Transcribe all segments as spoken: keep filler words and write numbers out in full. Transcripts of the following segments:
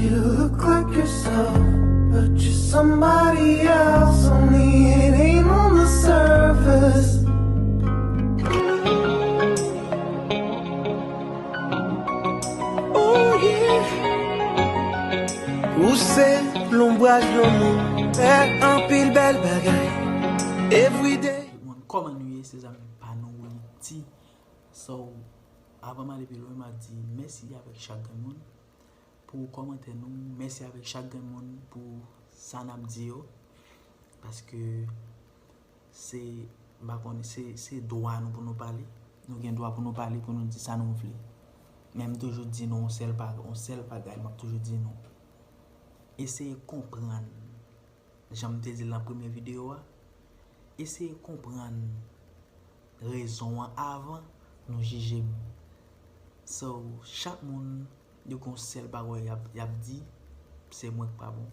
You look like yourself, but you're somebody else. Only it ain't on the surface. Ooh, yeah. Ou se lonbraj yon moun, fè anpil bèl bagay. Everyday. Tout moun, kòman nou ye, se zanmi pa nou, Willy T. So, avan m ale pi lwen, m ap di mèsi avèk chak grenn moun pou kòmantè nou. Mèsi avèk chak grenn moun pou sa n ap di yo. Paske se, m pa konnen, se, se dwa nou pou nou pale. Nou gen dwa pou nou pale, pou nou di sa nou vle. Men m toujou di nou yon sèl pa, yon sèl bagay, m ap toujou di nou. Eseye konprann, jan m te di l nan premye videyo a, eseye konprann rezon an avan nou jije m. So, chak moun, yo gen yon sèl pawòl y ap, y ap di, se mwen k pa bon.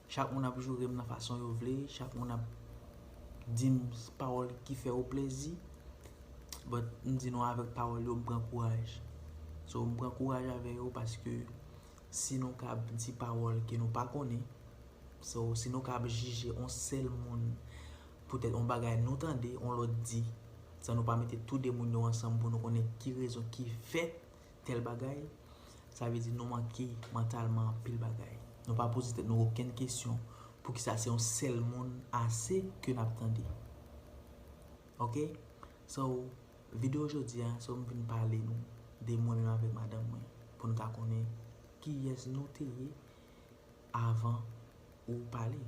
Chak moun ap joure m nan fason yo vle, chak moun ap di m pawòl ki fè yo plezi. But m di nou avèk pawòl yo, m pran kouraj. So, m pran kouraj avè yo paske si nou ka ap di pawòl ke nou pa konnen, so, si nou ka ap jije yon sèl moun poutèt yon bagay nou tande, yon lòt di, san nou pa mete tou de moun yo ansanm pou nou konnen ki rezon ki fè tèl bagay, sa vle di nou manke mantalman anpil bagay. Nou pa poze tèt nou okenn kesyon poukisa se yon sèl moun ase ke n ap tande. Ok? So, videyo jodi a, so m vin pale nou de mwen menm avèk madanm mwen, pou n ka konnen kiyès nou te ye avan ou pale.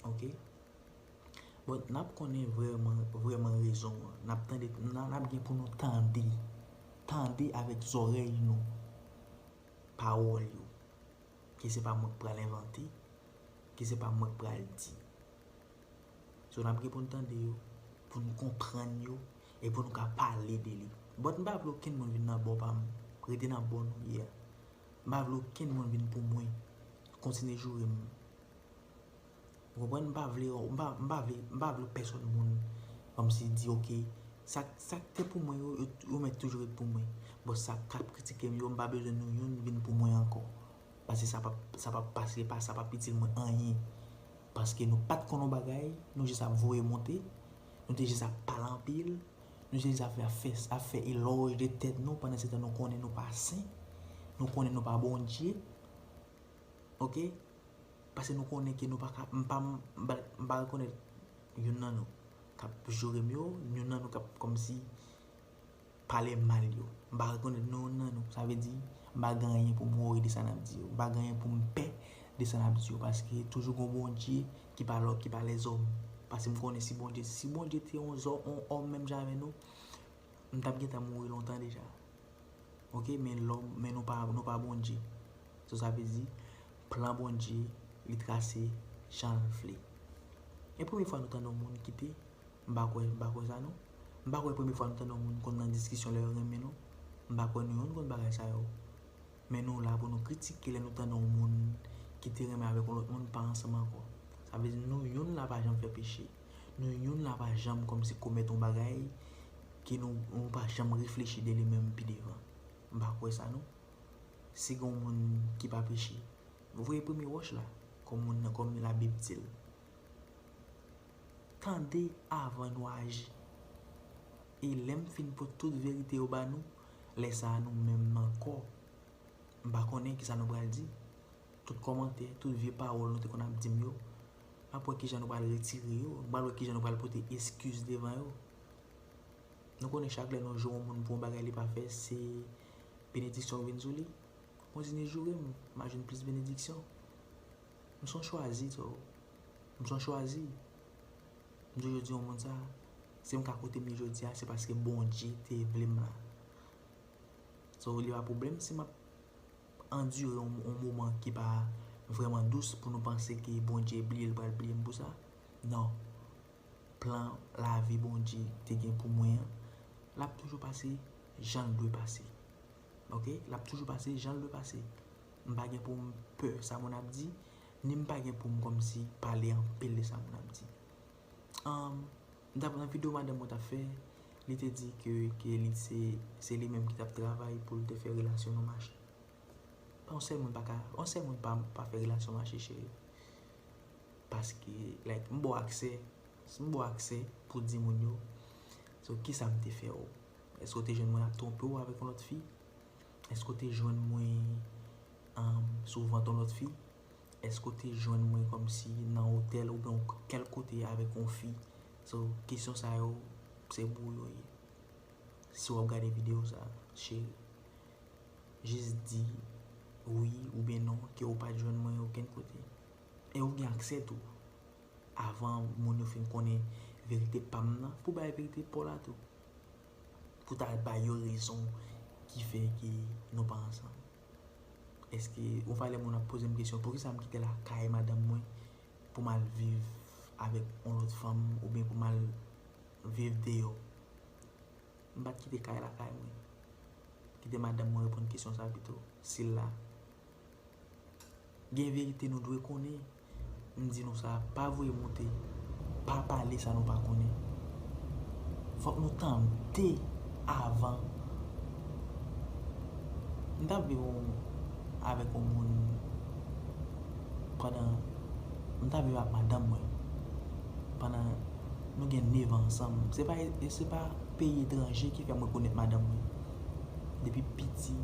Ok? Bon, n ap konnen vrèman, vrèman rezon an. N ap tande, n a, n ap gen pou nou tande. Tande avèk zòrèy nou pawòl yo. Ke se pa mwen k pral envante, ke se pa mwen k pral di. So, n ap gen pou n tande yo, pou n konprann yo, e pou nou ka pale de li. But m pa vle okenn moun vin nan bò pa m. Rete nan bò nou ye a. M pa vle okenn moun vin pou mwen. Kontinye joure m. Ou konprann? M pa vle, m pa, m pa vle, m pa vle pèsòn moun kòmsi di, ok, sa, sa k te pou mwen yo, yo, yo mèt toujou ret pou mwen. Bon, sa k ap kritike m yo, m pa bezwen nou youn vin pou mwen ankò. Paske sa p ap, sa p ap pase, pa, sa p ap itil mwen anyen. Paske nou pa t konn yon bagay, nou jis ap voye monte, nou te jis ap pale anpil, nou te jis ap fè, ap fè, ap fè elòj de tèt nou, pandan se tan nou konnen nou pa sen, nou konnen nou pa Bondye. Ok? Paske nou konnen ke nou pa ka, m pa, m pa, m pa rekonèt youn nan nou k ap joure m yo, youn nan nou k ap kòmsi pale mal yo. M pa rekonèt nou youn nan nou. Sa vle di, m pa gen anyen pou m wori de sa n ap di yo. M pa gen anyen pou m pè de sa n ap di yo. Paske toujou gen yon Bondye ki pa lòt, ki pa lèzòm. Paske m konnen si Bondye, si Bondye te yon zò-, yon òm menm jan avè nou, m t ap gentan mouri lontan deja. Ok, men lòm, men nou pa, nou pa Bondye. So, sa vle di, plan Bondye, li trase jan l vle. E premye fwa nou tande yon moun kite, m pa kwè, m pa kwè sa non. M pa kwè premye fwa nou tande yon moun konn nan diskisyon lè yo renmen nou. M pa kwè nou youn konn bagay sa yo. Men nou la pou nou kritike lè nou tande yon moun ki te renmen avèk yon lòt moun pa ansanm ankò. Sa vle di nou youn la pa janm fè peche. Nou youn la pa janm kòmsi komèt yon bagay ke nou, nou pa janm reflechi de li menm pi devan. M pa kwè sa non. Si gen yon moun ki pa peche, voye premye wòch la, kòm moun nan, kòm Labib di l. Tande avan nou aji. E lè m fin pote tout verite yo ba nou, lè sa a nou menm nan kò, m pa konnen kisa nou pral di. Tout kòmantè, tout vye pawòl nou te konn ap di m yo, m ap wè kijan nou pral retire yo, m pral wè kijan nou pral pote eskiz devan yo. Nou konnen chak lè nou joure yon moun pou yon bagay li pa fè, se benediksyon vin sou li. Kontinye joure m, m a jwenn plis benediksyon. M se yon chwazi, so. M se yon chwazi. M toujou di yon moun sa, si m ka kote m ye jodi a, se paske Bondye te vle m la. So, li pa pwoblèm si m ap andire yon, yon moman ki pa vrèman dous pou nou panse ke Bondye bliye, li pral bliye m pou sa. Non. Plan lavi Bondye te gen pou mwen an, l ap toujou pase jan l dwe pase. Ok? L ap toujou pase jan l dwe pase. M pa gen pou m pè sa moun ap di, ni m pa gen pou m kòmsi pale anpil de sa moun ap di. Ann, dap-, nan videyo madanm mwen t ap fè, li te di ke, ke li se, se li menm ki t ap travay pou l te fè relasyon nou mache. Yon sèl moun pa ka, yon sèl moun pa, pa fè relasyon mache, cheri. Paske, like, m ba w aksè, m ba w aksè pou di moun yo, so, kisa m te fè w? Èske w te jwenn mwen ap twonpe w avèk yon lòt fi? Èske w te jwenn mwen, um, sou vant yon lòt fi? Èske w te jwenn mwen kòmsi nan otèl oubyen yon kèl kote avèk yon fi? So, kesyon sa yo, se pou ou yo ye. Si w ap gade videyo sa, cheri, jis di wi oubyen non ke w pa t jwenn mwen okenn kote. E w gen aksè tou, avan moun yo fin konnen verite pa m nan, pou bay verite pa w la tou. Pou ta bay yo rezon ki fè ke nou pa ansanm. Èske yon valè moun ap poze m kesyon, poukisa m kite lakay madanm mwen pou m al viv avèk yon lòt fanm oubyen pou m al viv deyò? M pa t kite kay lakay mwen. Kite madanm mwen reponn kesyon sa pito. Si l la. Gen verite nou dwe konnen. M di nou sa, pa voye monte. Pa pale sa nou pa konnen. Fòk nou tande avan. M t ap viv yon, avèk yon moun pandan, m t ap viv ak madanm mwen pandan nou gen nèf an ansanm. Se pa, se pa peyi etranje ki fè m rekonèt madanm mwen. Depi piti,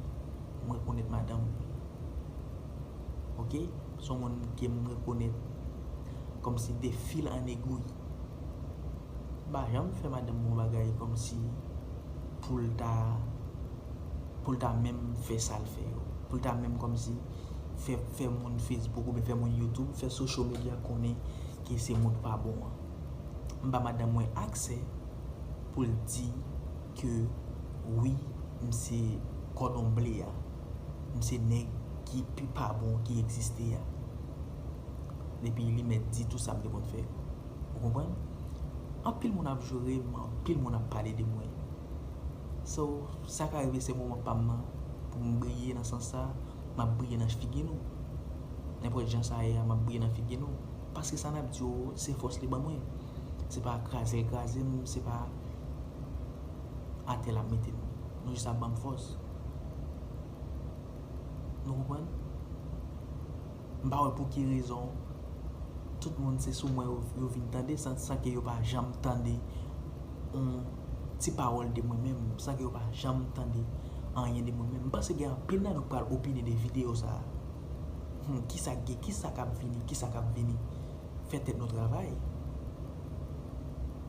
m rekonèt madanm mwen. Oke? Se yon moun ke m rekonèt kòmsi de fil an egwi. M pa janm fè madanm mwen yon bagay kòmsi pou l ta, pou l ta menm fè sa l fè yo. Pou l ta menm kòmsi fè, fè moun Facebook oubyen fè moun YouTube, fè social media konnen ke se moun pa bon an. M ba madanm mwen aksè pou l di ke wi, m se kòdon ble a. M se nèg ki pi pa bon ki egziste a. Epi li mèt di tout sa m te konn fè. Ou konprann? Anpil moun ap joure m, anpil moun ap pale de mwen. So, sa ka rive se moman pa m nan pou m briye nan sans sa, m ap briye nan figi nou. Nenpòt jan sa ye a, m ap briye nan figi nou. Paske sa n ap di yo, se fòs li ban mwen. Se pa kraze l kraze m, se pa atè l ap mete m. Nou jis ap ban m fòs. Nou konprann? M pa wè pou ki rezon tout moun se sou mwen yo, yo vin tande san, san ke yo pa janm tande yon ti pawòl de mwen menm, san ke yo pa janm tande anyen de mwen menm. M panse gen anpil nan nou k pral opine de videyo sa a. Hmm, kisa k gen, kisa k ap vini, kisa k ap vini? Fè tèt nou travay.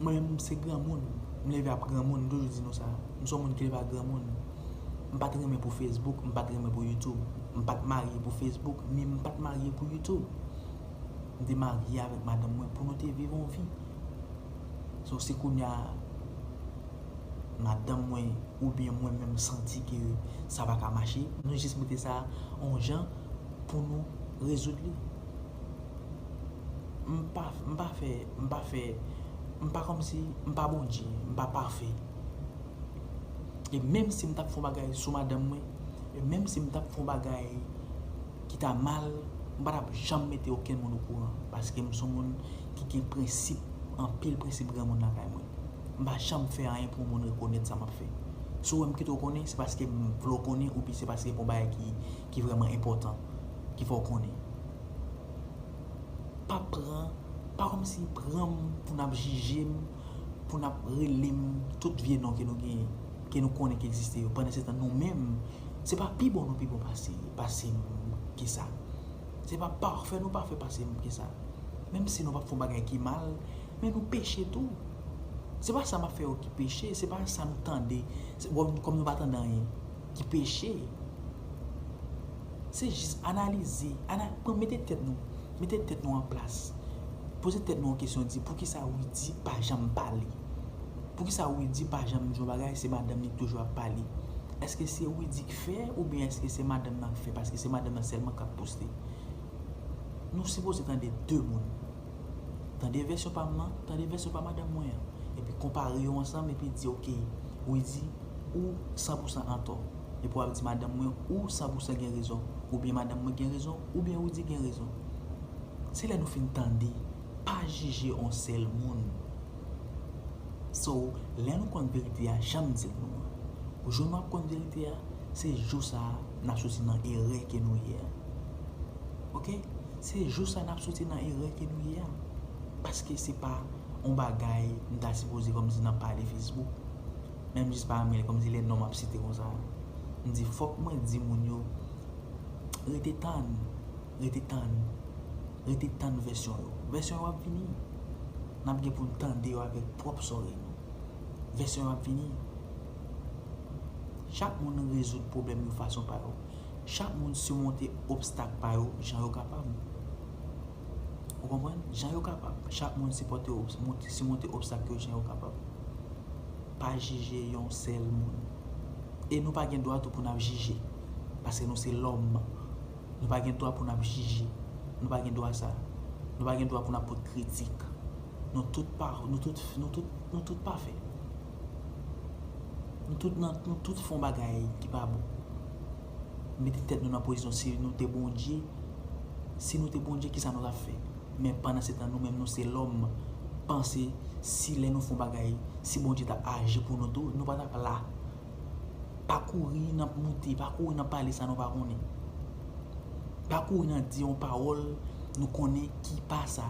Mwen menm, m se granmoun. M leve ap granmoun, m toujou di nou sa. M se yon moun ki leve ak granmoun. M pa t renmen pou Facebook, m pa t renmen pou YouTube. M pa t marye pou Facebook, ni m pa t marye pou YouTube. M te marye avèk madanm mwen pou nou te viv yon vi. So, si kounye a madanm mwen oubyen mwen menm santi ke sa pa ka mache, nou jis mete sa yon jan pou nou rezoud li. M pa, m pa fè, m pa fè, m pa kòmsi, m pa Bondye, m pa pafè. E menm si m t ap fè yon bagay sou madanm mwen, e menm si m t ap fè yon bagay ki ta mal, m pa t ap janm mete okenn moun okouran, paske m se yon moun ki gen prensip, anpil prensip granmoun lakay mwen. M pa janm fè anyen pou yon moun rekonèt sa m ap fè. Si w wè m kite w konnen, se paske m vle w konnen, oubyen se paske gen yon bagay ki, ki vrèman enpòtan, ki fè w konnen. Pa pran, pa kòmsi pran m pou n ap jije m, pou n ap rele m tout vye non ke nou genyen, ke nou konnen ki egziste yo. Pandansetan, nou menm, se pa pi bon nou pi bon pase, pase m ke sa. Se pa pafè nou pafè pase m ke sa. Menm si nou pa fè yon bagay ki mal, men nou peche tou. Se pa sa m ap fè yo ki peche, se pa sa nou tande, se, bon, kòm nou pa tande anyen, ki peche. Se jis analize, ana-, pran, mete tèt nou, mete tèt nou an plas. Poze tèt nou yon kesyon, di, poukisa Widy pa janm pale? Poukisa Widy pa janm di yon bagay, se madanm li k toujou ap pale? Èske se Widy k fè oubyen èske se madanm nan k fè? Paske se madanm nan sèlman k ap poste. Nou sipoze tande de moun. Tande vèsyon pa m nan, tande vèsyon pa madanm mwen an. Epi konpare yo ansanm, epi di, oke, Widy, ou san pou san antò. Epi w ap di madanm mwen, ou san pou san gen rezon. Oubyen madanm mwen gen rezon, oubyen Widy gen rezon. Se lè nou fin tande, pa jije yon sèl moun. So, lè nou konn verite a, jan m di l nou an, jou nou ap konn verite a, se jou sa a, n ap soti nan erè ke nou ye a. Oke? Se jou sa n ap soti nan erè ke nou ye a. Paske se pa yon bagay m ta sipoze kòmsi nan pale Facebook. Menm jis pa anmye l kòmsi lè non m ap site konsa. M di fòk mwen di moun yo, rete tann, rete tann, rete tann vèsyon yo. Vèsyon yo ap vini. N ap gen pou n tande yo avèk pwòp zòrèy nou. Vèsyon yo ap vini. Chak moun rezoud pwoblèm yo fason pa yo. Chak moun simonte obstak pa yo jan yo kapab. Ou konprann? Jan yo kapab. Chak moun simonte obstak yo jan yo kapab. Pa jije yon sèl moun. E nou pa gen dwa tou pou n ap jije. Paske nou se lòm. Nou pa gen dwa pou n ap jije. Nou pa gen dwa sa. Nou pa gen dwa pou n ap pot kritik. Nou tout pa, nou tout, nou tout, nou tout pafè. Nou tout nan, nou tout fè yon bagay ki pa bon. Mete tèt nou nan pozisyon si nou te Bondye. Si nou te Bondye, kisa nou t ap fè? Men pandan se tan, nou menm nou se lòm. Panse si lè nou fè yon bagay, si Bondye t ap aji pou nou tou, nou pa t ap la. Pa kouri nan moute, pa kouri nan pale sa nou pa konnen. Pa kouri nan di yon pawòl nou konnen ki pa sa.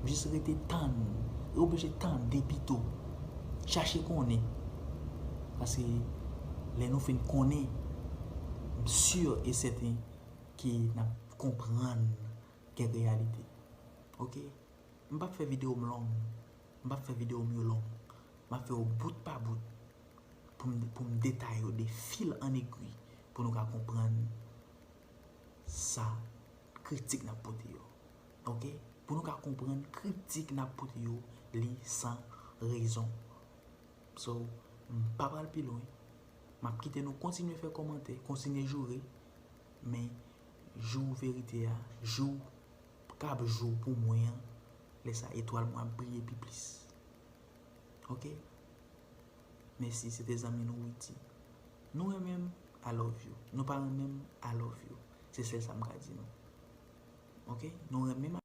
Jis rete tann. Rete oblije tande pito. Chache konnen. Paske lè nou fin konnen, m si e sèten ke n ap konprann kèk reyalite. Oke? M p ap fè videyo m long. M p ap fè videyo m yo long. M ap fè yo bout pa bout pou m, pou m detaye yo de fil an egwi pou nou ka konprann sa kritik n ap pote yo. Oke? Pou nou ka konprann kritik n ap pote yo, li san rezon. So, m pa pral pi lwen. M ap kite nou kontinye fè kòmantè, kontinye joure, men jou verite a, jou k ap jou pou mwen an, lè sa etwal mwen ap briye pi plis. Oke? Mèsi, se te zanmi nou Witty. Nou renmen m, I love you. Nou pa renmen m, I love you. Se sèl sa m ka di nou. Oke? Nou renmen m.